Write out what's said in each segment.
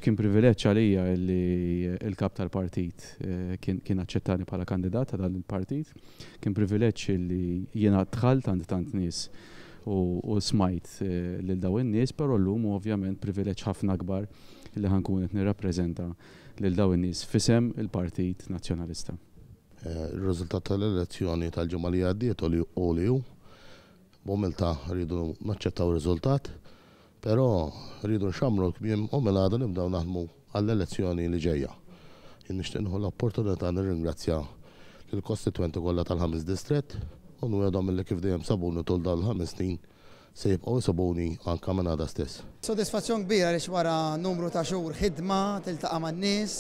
Kien privileġġ għalija li l-kap tal-partit kien aċċettani bħala kandidat ta' dan il-partit. Kien privileġġ li jiena dħalt għand tant nies u smajt lil dawn in-nies, però llum hu ovvjament privileġġ ħafna akbar li ħa nkun qed nirrappreżenta lil dawn in-nies f'isem il-Partit Nazzjonalista. Ir-riżultat tal-elezzjoni tal-ġimgħa li għaddiet hu li hu. B'umiltà rridu naċċettaw ir-riżultat. Però rridu nxammru l-kmiem u minn għada nibdew naħdmu għall-elezzjoni li ġejja. Jien nixtieq nieħu l-opportunità nirringrazzja lill-kostitwenti kollha tal-ħames distrett u nwiegħdhom illi kif dejjem sabuni tul dawn il-ħames snin se jibqgħu jsibuni anke minn għada stess. Sodisfazzjon kbir għaliex wara numru ta' xhur ħidma, tiltaqa' man-nies,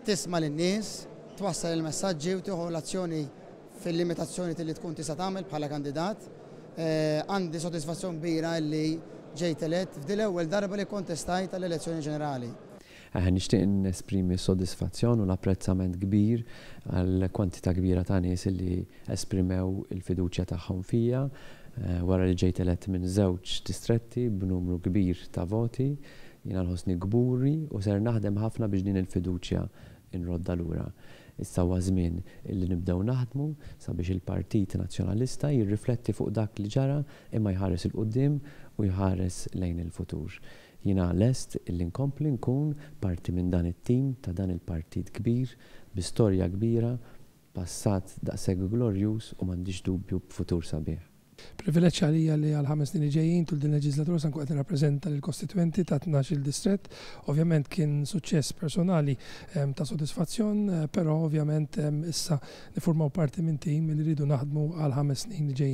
tisma' lin-nies, twassal il-messaġġi u tieħu l-azzjoni fil-limitazzjonijiet li tkun tista' tagħmel bħala kandidat. Għandi sodisfazzjon kbira li ġejt elett f'din l-ewwel darba li kkontestajt għall-elezzjoni ġenerali. Nixtieq nesprimi s-sodisfazzjon u l-apprezzament kbir għall-kwantità kbira ta' nies li esprimew il-fiduċja tagħhom fija wara li ġejt elett minn żewġ distretti b'numru kbir ta' voti. Jiena nħossni kburi u ser naħdem ħafna biex din il-fiduċja inroddha lura. Issa huwa żmien illi nibdew naħdmu sabiex il-Partit Nazzjonalista jirrifletti fuq dak li ġara imma jħares 'il quddiem u jħares lejn il-futur. Jiena lest illi nkompli nkun parti minn dan it-tim ta' dan il-partit kbir bi storja kbira, passat daqshekk glorjuż u m'għandix dubju b'futur sabiħ. Privileġġ għalija li għall-ħames snin li ġejjin tul din il-leġislatura se nkun qed nirrappreżenta lill-kostitwenti ta' 12-il distrett. Ovvjament kien suċċess personali ta' sodisfazzjon, però ovvjament issa niffurmaw parti minn tim li rridu naħdmu għall-ħames snin li ġejjin.